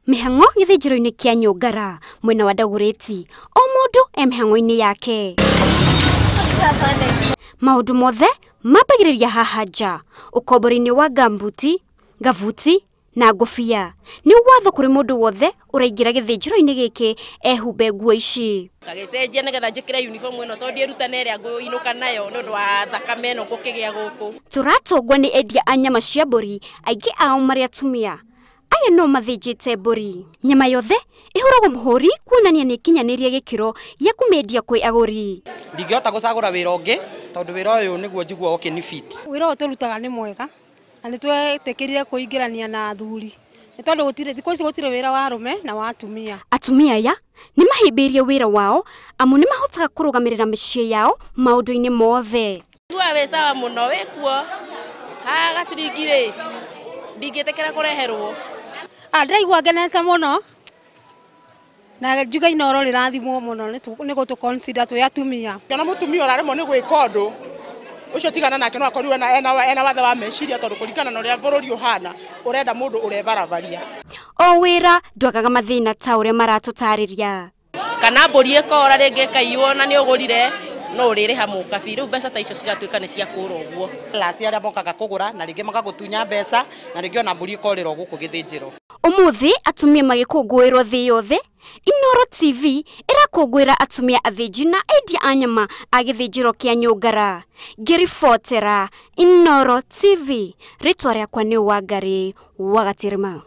Mĩhang'o gĩthĩnjĩro-inĩ kĩa Nyũngara mwena wa Dagoretti, o mũndũ e mĩhang'o-inĩ yake. Maũndũ mothe mambagĩrĩria haha nja, ũkombori-inĩ wa gambuti, gabuti na ngũbia. Nĩ watho kũrĩ mũndũ wothe ũraingĩra gĩthĩnjĩro-inĩ gĩkĩ ehumbe nguo ici. Ngagĩcenjia nĩgetha njĩkĩre uniform ĩno tondũ ndiĩruta na ĩrĩa ngũinũka nayo nĩ ũndũ wa thakame ĩno ngũkĩgĩa gũkũ. Tũratũngwo nĩ endia a nyama cia mbũri, aingĩ ao marĩ atumia. Aya no mathĩnjĩte mbũri. Nyama yothe ĩhũragwo mũhũri kuonania nĩ ĩkinyanĩirie gĩkĩro gĩa kũmĩendia kwĩ agũri. Ndingĩhota gũcagũra wĩra ũngĩ tondũ wĩra ũyũ nĩguo njiguaga ũkĩni fit. Wĩra ũyũ tũrutaga nĩ mwega na nĩ twetĩkĩrire kũingĩrania na athuri nĩ tondũ gũtirĩ thikũ ici gũtirĩ wĩra wa arũme na wa atumia. Atumia aya nĩ mahĩmbĩirie wĩra wao amu nĩ mahotaga kũrũgamĩrĩra mĩciĩ yao maũndũ-inĩ mothe. Njiguaga wĩ sawa mũno wĩkuo haha gaciringi rĩ ndingĩtĩkĩra kũreherwo. Ndĩraigua ngenete mũno na njuge Inooro rĩrathimwo mũno nĩ gũtũ consider twĩ atumia. Kana mũtumia ũraremwo nĩ gwĩka ũndũ ũcio tigana nake no akorirwo ena wathe wa meciria tondũ kũringana na ũrĩa bũrũri ũhana ũrenda mũndũ ũrebarabaria. O wĩra ndwagaga mathĩna ta ũrĩa maratũtarĩria. Kana mbũri ĩkora rĩngĩ ĩkaiywo na nĩ ũgũrire no ũrĩrĩha mũkabi rĩu mbeca ta icio cigatuĩka nĩ cia kũra ũguo. Laci arĩa mokaga kũgũra na rĩngĩ magagũtunya mbeca na rĩngĩ ona mbũri ĩkorĩra gũkũ gĩthĩnjĩro. Ũmũthĩ atumia magĩkũngũĩrwo thĩ yothe, Inooro TV ĩrakũngũĩra atumia athĩnji na endia a nyama a gĩthĩnjĩro kĩa Nyũngara. Ngĩribotera Inooro TV, rĩtwa rĩakwa nĩ Wangarĩ wa Gatirima.